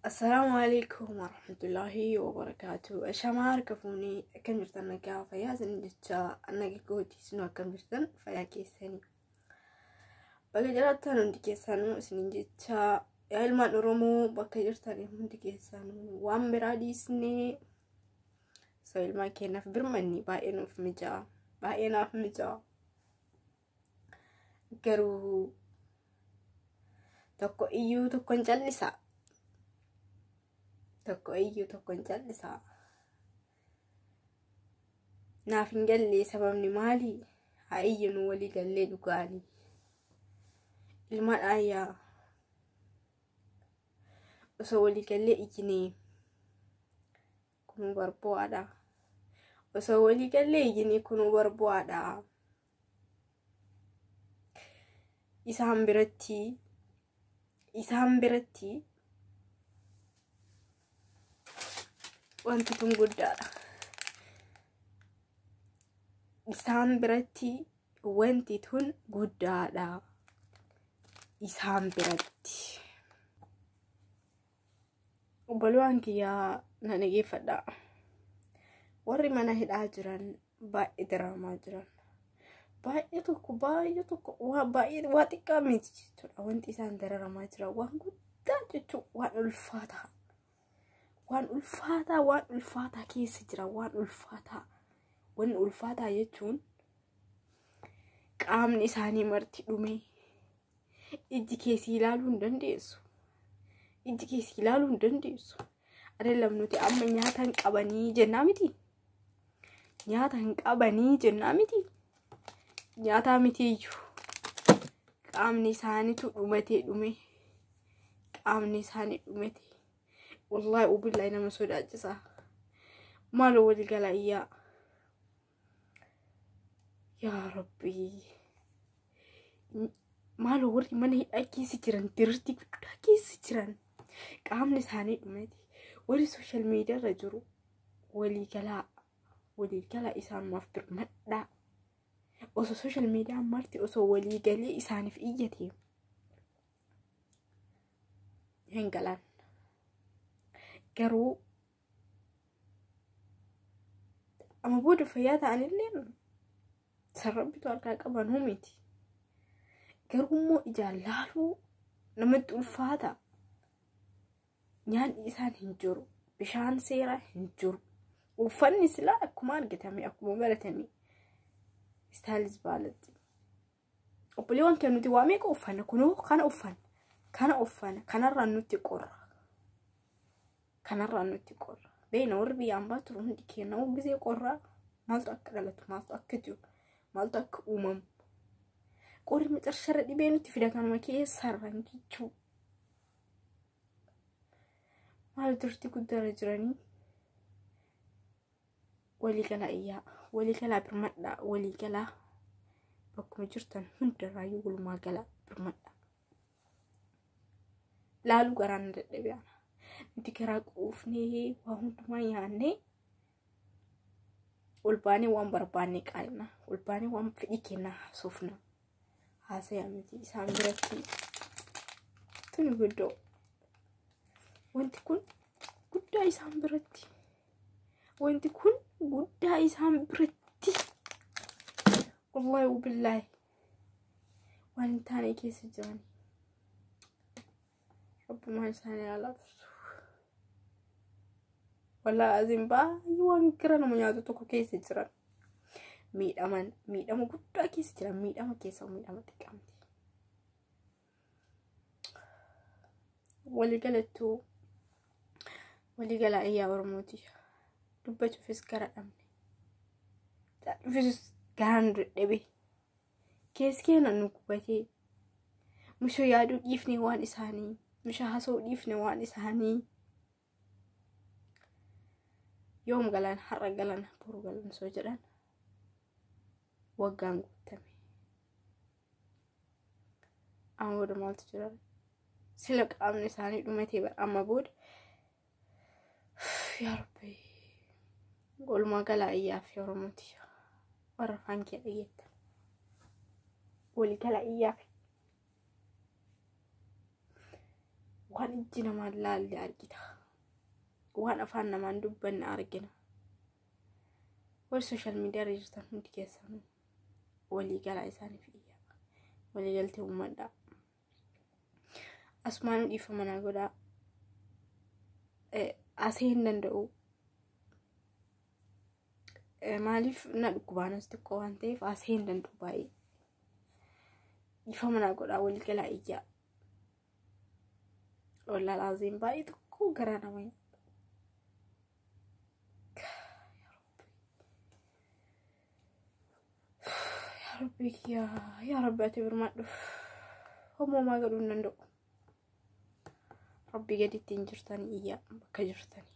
Assalaamu alaikum warahmatullahi wabarakaatu. Ashamaa harka fuunee akkam jirtan nagaa fayyaa isin jecha naga gootii isin akkam jirtan fayyaa keessanii. Bakka jiraattan hundi keessanuu isin jecha yaa ilmaan Oromoo bakka jirtan hundi keessanuu waan biraa dhiisnee osoo ilmaan keenyaaf birmanni baay'ee nuuf mija'a. Baay'ee naaf mija'a. Garuu tokko iyyuu tokko hin callisa. Tokko iyyuu tokko hin callisa. Naaf hin galle sababni maali? Haa iyyuu walii gallee dhugaanii. Ilmaan ayyaa osoo walii gallee iyyinee kunuu barbu'aadha. Osoo walii gallee iyyinee kunuu barbu'aadha. Isaan biratti wanti kun guddaadha. Isaan biratti wanti tun guddaadha. Isaan biratti. Obbolowwan kiyyaa na dhageeffadha. Warri mana hidhaa jiran baay'ee diraamaa jiran. Baay'ee tokko waa baay'ee waa xiqqaa miti jechuudha. Wanti isaan dararamaa jiran waan guddaa jechuudha. Waan ulfaataa. Waan ulfaataa waan ulfaataa keessa jira waan ulfaataa. Wanni ulfaataa jechuun qaamni isaanii marti dhume ijji keessi ilaaluu hin dandeessu. Ijji keessi ilaaluu hin dandeessu. Adelam nuti amma nyaata hin qabanii jennaa miti. Nyaata hin qabanii jennaa miti. Nyaataa miti iyyuu. Qaamni isaaniitu dhumatee dhume. Qaamni isaanii dhumate. Wallaahi ubillaahi nama sodaachisa. Maaloo walii galaa iyyaa. Yaa Rabbi. Maaloo warri mana hidhaa keessa jiran dirti guddaa keessa jiran qaamni isaanii dhumate. Warri social media irra jiru walii galaa isaanumaaf birmadhaa. Osoo social media marti osoo walii galee isaaniif iyyate hin galan. Garuu amma booda fayyaa ta'anillee sarrabbitu harkaa qaban miti. Garuu immoo ijaan laaluu namatti ulfaata. Nyaanni isaan hin jiru. Bishaan seeraa hin jiru. Uffanni silaa akkuma argatame akkuma baratame istaalis baalatti. Obboleewwan keenya nuti waa meeqa uffanna kunoo kana uffanna kana uffanna kanarraan nutti qorra. Kanarraan nutti qorra. Beena warri biyya ambaa turu hundi keenya gisee qorraa maaltu akka dhalatu maaltu akka jiru maaltu akka uumamu. Qorri macarsharra dhibee nutti fida kanuma keessarraan jechuu. Maal turtii guddaarra jiranii walii galaa iyyaa walii galaa birmadhaa walii galaa bakkuma jirtan hundarraayyuu walumaa galaa birmadhaa. Laaluu garaan na dadhabe ana. Nuti garaa quufnee waa hundumaa nyaannee ol baanee waan barbaanne qaalna ol baanee waan fedhii kennaa haasofna. Haasaya miti isaan biratti tuni guddoo. Wanti kun guddaa isaan biratti. Wanti kun guddaa isaan biratti. Wallaahi billaahi waan hin taane keessa jiran. Rabbumaan isaanii haa laaffisu. Wallaahi azim baay'ee waan gara nama nyaatu tokko keessa jiran. Miidhaman miidhama guddaa keessa jiran miidhama keessa miidhama xiqqaa miti. Waliigalattuu waliigalaa iyyaa Oromooti. Dubbachuufis gara dhabne. Dhufis garaan nu dadhabe. Keessi keenya nu gubatee. Mushoo yaaduu dhiifne waan isaanii. Mushoo haasa'uu dhiifne waan isaanii. Yoom galan har'a galan boru galan osoo jedhan waggaan guutame. Amma booda maaltu jira? Sila qaamni isaanii dhumatee bara amma booda yaa Rabbi walumaa galaa iyyaa fi Oromooti warra afaan kee dhageettan walii galaa iyyaa fi Waan ijji namaan laalle argita. Waan afaan namaan dubbanne argina. Warri social media irra jirtan hundi keessanuu walii galaa isaaniif iyyaa. Walii galtee uummadhaa. Asumaan dhiifama naa godhaa. Asee hin danda'u. Maaliif na dhukkubaanas xiqqoo waan ta'eef asee hin danda'u baay'ee. Dhiifama naa godhaa, walii galaa iyyaa. Wallaahi laaziin baay'ee tokko garaa nama nyaata. Yaa Rabbi kiyyaa, yaa Rabbi ati birmaadhuuf, homaa godhuu hin danda'u. Rabbi gaditti hin jirtanii iyyaa bakka jirtanii.